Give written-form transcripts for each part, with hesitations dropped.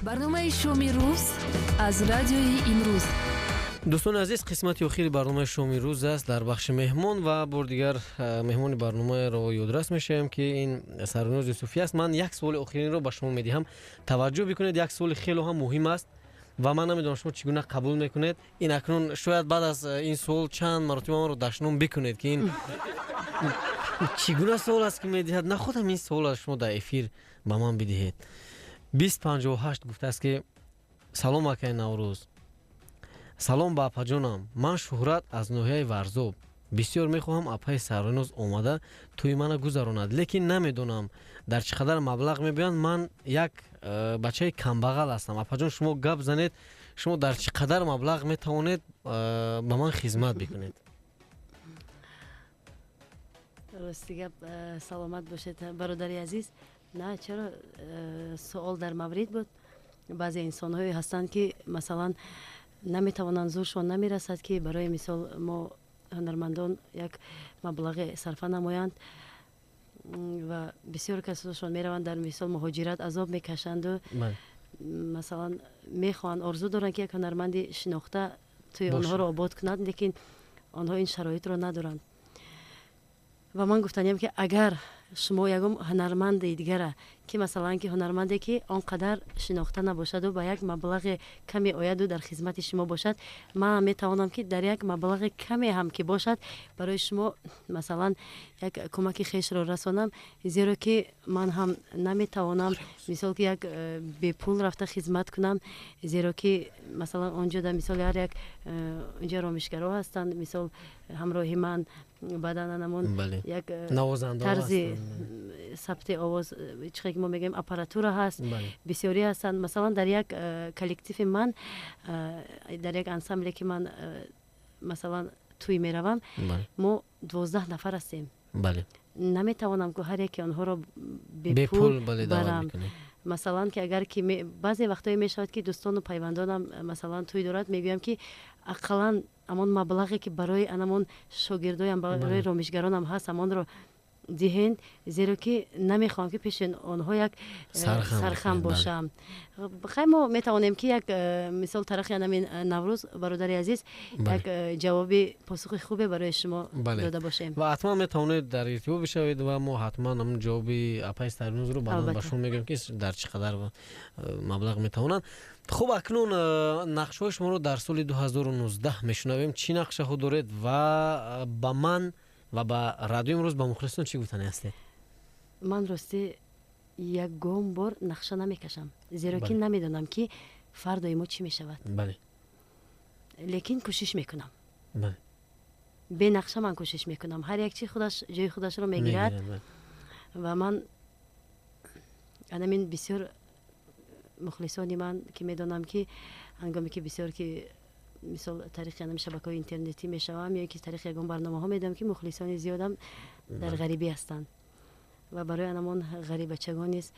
Барномаи «Шоми рӯз» аз Радиои Имрӯз. Дӯстони азиз, қисмати охири барномаи «Шоми рӯз» аст дар бахши меҳмон ва бори дигар меҳмони барномаро ёдрас мешавем, ки ин Сарвиноз Юсуфӣ аст. Ман як суоли охиринро ба шумо медиҳам, таваҷҷӯҳ бикунед, як суоли хело ҳам муҳим аст ва ман намедонам, шумо чӣ гуна қабул мекунед. Ин акнун шояд баъд аз ин суол чанд маротиба маро дашном бикунед, ки ин чӣ гуна суол аст, ки медиҳад. Находам ин суол шумо дар эфир ба ман бидиҳед. 2058 гуфтааст, ки салом, акаи Наврӯз, салом ба апаҷонам, ман Шӯҳрат аз ноҳияи Варзоб. Бисёр мехоҳам апаи Сарвиноз омада тӯи мана гузаронад, лекин намедонам, дар чӣ қадар маблағ мебиёянд. Ман як бачаи камбағал ҳастам. Апаҷон, шумо гап занед, шумо дар чӣ қадар маблағ метавонед ба ман хизмат бикунед? Рости гап, саломат бошед, бародари азиз. На, чаро, суол дар маврид буд. Баъзе инсонҳое ҳастанд, ки масалан наметавонанд, зӯршон намерасад, ки барои мисол мо ҳунармандон як маблағе сарфа намоянд ва бисёр касошон мераванд, дар мисол муҳоҷират азоб мекашанду масалан мехоҳанд, орзу доранд, ки як ҳунарманди шинохта тӯи онҳоро обод кунад, лекин онҳо ин шароитро надоранд. Ва ман гуфтаниям, ки агар шумо ягон ҳунарманди дигара, ки масалан ки ҳунарманде, ки он қадар шинохта набошаду ба як маблағи каме ояду дар хизмати шумо бошад, ман метавонам, ки дар як маблағи каме ҳам ки бошад, барои шумо масалан як кӯмаки хешро расонам, зеро ки ман ҳам наметавонам мисол ки як бепул рафта хизмат кунам, зеро ки масалан он ҷо дар мисол ҳар як онҷо ромишгаро ҳастанд, мисол ҳамроҳи ман, баъдан анамон як тарзи сабти овоз, чӣ ки мо мегӯем, аппаратура ҳаст, бисёрӣ ҳастанд. Масалан, дар як коллективи ман, дар як ансамбле, ки ман масалан тӯй меравам, мо 12 нафар ҳастем. Наметавонам, ки ҳар яке онҳоро бепул барам. Масалан, ки агар ки баъзе вақтҳое мешавад, ки дӯстону пайвандонам масалан тӯй дорад, мегӯям, ки ақаллан ҳамон маблағе, ки барои анамон шогирдоям, барои ромишгаронам ҳаст, ҳамонро диҳед, зеро ки намехоҳам, ки пеши онҳо як сархам бошам. Хай, мо метавонем, ки як мисол тарафи анамин Наврӯз, бародари азиз, як ҷавоби посухи хубе барои шумо дода бошем. Ва ҳатман метавонед дар иртибот бишавед ва мо ҳатман ҳамн ҷавоби апаи Сарвинозро баъдан ба шумо мегӯем, ки дар чӣ қадар маблағ метавонанд. Хуб, акнун нақшҳои шуморо дар соли 2019 мешунавем. Чӣ нақшаҳо доред ва ба ман ва ба Радио Имрӯз, ба мухлисон чӣ гуфтане ҳастед? Ман ростӣ ягон бор нақша намекашам, зеро ки намедонам, ки фардои мо чӣ мешавад, лекин кӯшиш мекунам. Бенақша ман кӯшиш мекунам, ҳар як чи худаш ҷои худашро мегирад. Ва ман анамин бисёр мухлисони ман, ки медонам, ки ҳангоме ки бисёр ки мисол тариқи анами шабакаҳои интернетӣ мешавам ё ки тариқи ягон барномаҳо, медонам, ки мухлисони зиёдам дар ғарибӣ ҳастанд. Ва барои анамон ғарибачагон низ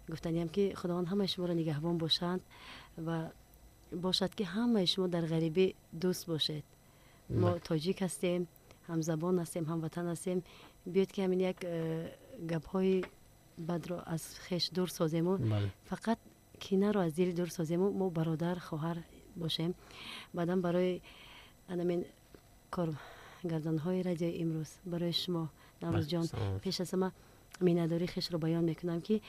гуфтаниям, ки Худованд ҳамаи шуморо нигаҳбон бошанд ва бошад, ки ҳамаи шумо дар ғарибӣ дӯст бошед. Мо тоҷик ҳастем, ҳамзабон ҳастем, ҳамватан ҳастем. Биёед, ки ҳамин як гапҳои бадро аз хеш дур созему фақат кинаро аз дил дур созему мо бародар, хоҳар бошем. Баъдан барои анамин коргардонҳои Радиои Имрӯз, барои шумо, Наврӯзҷон, пеш аз ҳама миннатдории хешро баён мекунам, ки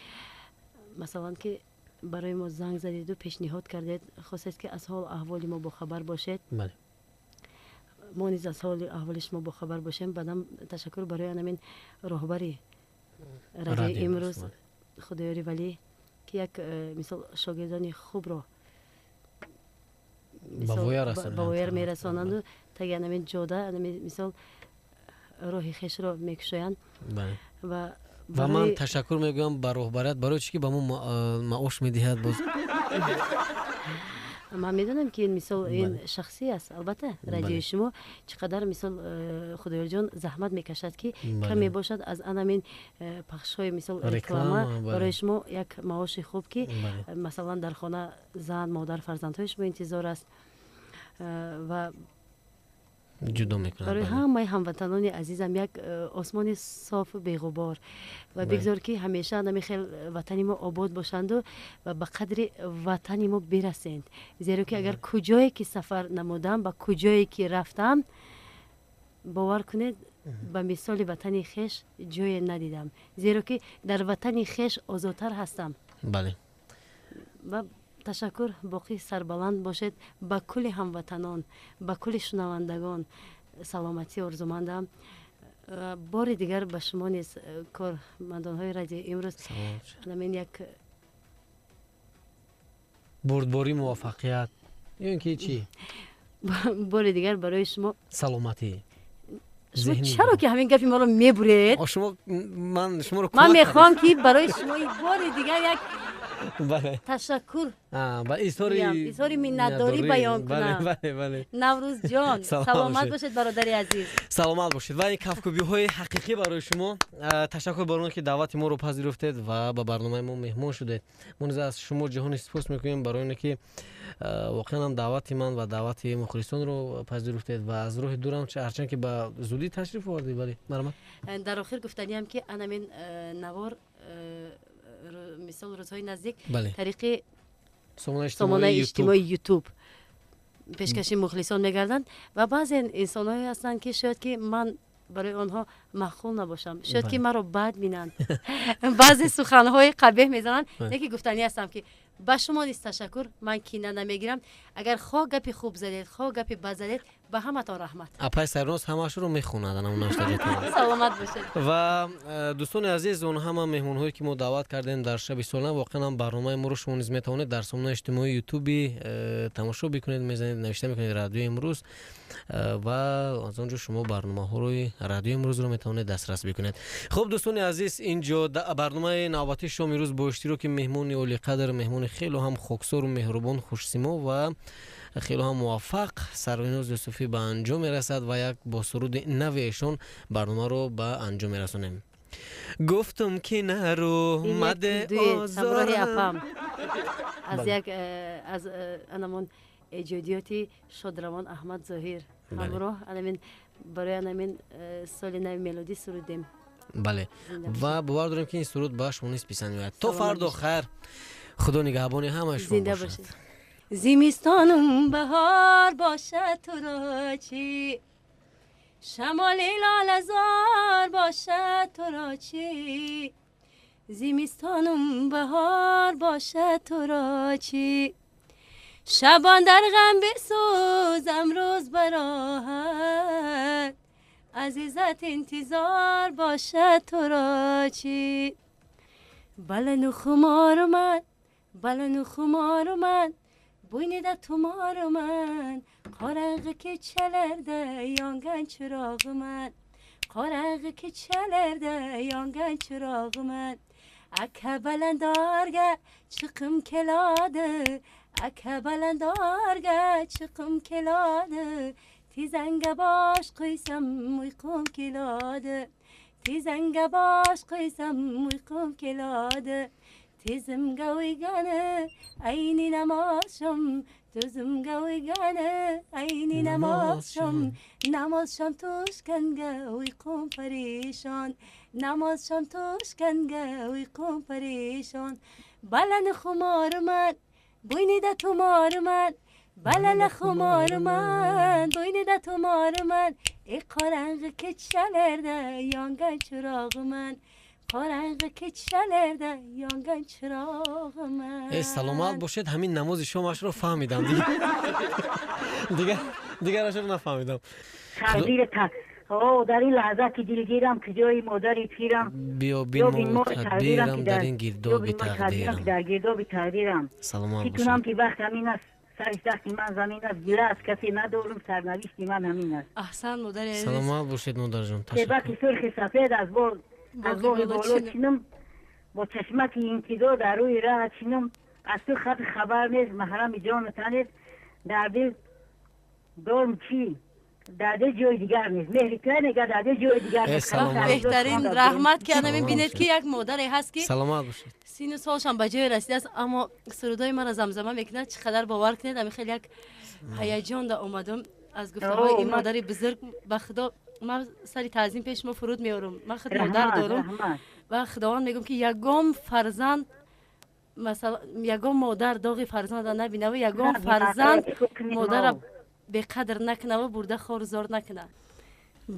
масалан ки барои мо занг задеду пешниҳод кардед, хостед, ки аз ҳолу аҳволи мо бохабар бошед, мо низ аз ҳоли аҳволи шумо бохабар бошем. Баъдан ташаккур барои анамин роҳбари Радиои Имрӯз, Худоёри Валӣ, ки як мисол шогирдони хубро ба воя мерасонанду таги анамин ҷода, анамин мисол роҳи хешро мекушоянд. Ва Ва ман ташаккур мегӯям ба роҳбарият, барои чӣ ки ба мо маош медиҳад боз. Ман медонам, ки ин мисол ин шахсӣ аст, албатта. Радиои шумо чӣ қадар мисол Худоёрҷон заҳмат мекашад, ки каме бошад аз анамин пахшҳои мисол реклама барои шумо як маоши хуб, ки масалан дар хона зан, модар, фарзандҳои шумо интизор аст. Ва Ҷудо мекунад. Барои ҳамаи ҳамватанони азизам як осмони софу беғубор ва бигзор, ки ҳамеша ҳамин хел ватани мо обод бошанду ва ба қадри ватани мо бирасед, зеро ки агар куҷое ки сафар намудам, ба куҷое ки рафтам, бовар кунед, ба мисоли ватани хеш ҷое надидам, зеро ки дар ватани хеш озодтар ҳастам. Ва ташаккур, боқӣ сарбаланд бошед. Ба кулли ҳамватанон, ба кулли шунавандагон саломатӣ орзумандам. Бори дигар ба шумо низ, кормандонҳои радиои имрӯз, ҳамин як Бурдборӣ, муваффақият ё ин ки чӣ? Бори дигар барои шумо Саломатӣ. Шумо чаро ки ҳамин гапи маро мебуред? Шумо, ман шуморо Ман мехоҳам, ки барои шумо бори дигар як ташаккур, изҳори миннатдорӣ баён кунам. Наврӯзҷон, саломат бошед, бародари азиз. Саломат бошед ва ин кафкӯбиҳои ҳақиқӣ барои шумо. Ташаккур бар он ки даъвати моро пазируфтед ва ба барномаи мо меҳмон шудед. Мо низ аз шумо ҷаҳони сипос мекунем барои оне ки воқеан ҳам даъвати ман ва даъвати мухлисонро пазируфтед ва аз роҳи дурам, ҳарчанд ки ба зудӣ ташриф овардед, вале марҳамат. Дар охир гуфтаниам, ки анамин навор, мисол, рӯзҳои наздик тариқи сомонаи иҷтимоии Ютуб пешкаши мухлисон мегарданд ва баъзе инсонҳое ҳастанд, ки шояд ки ман барои онҳо маъқул набошам, шояд ки маро бад бинанд, баъзе суханҳои қабеҳ мезананд, лекин гуфтанӣ ҳастам, ки ба шумо низ ташаккур. Ман кина намегирам. Агар хоҳ гапи хуб задед, хоҳ гапи бад задед, ба ҳаматон раҳмат. Апай Сарноз ҳамаашро мехонад. Саломат бошед. Ва дӯстони азиз, он ҳама меҳмонҳое ки мо даъват кардем дар шаби солна, воқеан ҳам барномаи моро шумо низ метавонед дар сомонаи иҷтимоии Ютуби тамошо бикунед. Мезанед, навишта мекунед «Радиои имрӯз» ва аз он ҷо шумо барномаҳои Радиои имрӯзро метавонед дастрас бикунед. Хуб, дӯстони азиз, ин ҷо барномаи навбатии шоми рӯз бо иштироки меҳмони олиқадр, меҳмони хело ҳам хоксору меҳрубон, хушсимо ва хело ҳам муваффақ Сарвиноз Юсуфӣ ба анҷом мерасад ва як бо суруди нави эшон барномаро ба анҷом мерасонем. Гуфтум, ки нару маде. Озорам аз як аз анамон эҷодиёти шодравон Аҳмад Зоҳир ҳамроҳ анамин барои анамин соли нави мелодӣ сурудем. Бале, ва бовар дорем, ки ин суруд ба шумо низ писанд меояд. То фардо хайр, худо нигаҳбони ҳамаи шумо бошад. Зимистонум баҳор бошад, туро чӣ? Шамоли лолазор бошад, туро чӣ? Зимистонум баҳор бошад, туро чӣ? Шабон дар ғам бисӯзам, рӯз бароҳат азизат интизор бошад, туро чӣ? Балану хумору ман, балану хумору ман, bo'ynida tumoriman, qorong'i kechalarda yongan chirog'iman, qorong'i kechalarda yongan chirog'iman. Aka balandorga chiqim keladi, aka balandorga chiqim keladi, tizanga bosh qo'ysam uyqum keladi, tizanga bosh qo'ysam uyqum keladi. Tizimga uygani ayni namozshom, tuzimga uygani ayni namozshom, namozshom tushganga uyqum parishon, namozshom tushganga uyqum parishon. Balani xumoriman, bo'ynida tumoriman, balala xumoriman, bo'ynida tumoriman, ey qorong'i kechalarda yongan chirog'iman, qorong'i kechalarda yongan chirog'iman. Э, саломат бошед. Ҳамин намози шомашро фаҳмидам, дигарашро нафаҳмидам. Дар ин лаҳза ки дилгирам, куҷои модари пирам? Биё бин тадбирам дар ин гирдоби тақдирам. Дар гирдоби тақдирам. Саломат бошед. Кунам ки бахт ҳамин аст, сари сахти ман замин аст, гила аз касе надорам, сарнавишти ман ҳамин аст. Аҳсан, модари азиз. Саломат бошед, модарҷон. Себаки сурхи сафед аз боғи боло чинам, бо чашмаки интизор дар рӯи раҳ чинам, аз ту хати хабар нест, маҳрами ҷону танест, дар дил дорм чӣ, дар дил ҷои дигар нест, меҳри ту нега дар дил ҷои дигар нест. Беҳтарин, раҳмат, ки ана мебинед, ки як модаре ҳаст, ки Саломат бошед. сину солшам ба ҷое расидааст, аммо сурудҳои маро замзама мекунад. Чӣ қадар, бовар кунед, ами хеле як ҳаяҷон да омадам. Аз гуфтаҳои ин модари бузург, ба Худо, ман сари таъзим пеш шумо фуруд меорам. Ман худ модар дорам ва Худованд мегӯям, ки ягон фарзанд, масалан, ягон модар доғи фарзанда набинава, ягон фарзанд модара беқадр накунава, бурда хорзор накуна.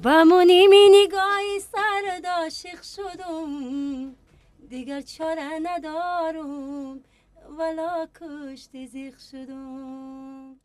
Ба муними нигоҳи сард ошиқ шудум, дигар чора надорум, вало кушти зиқ шудум.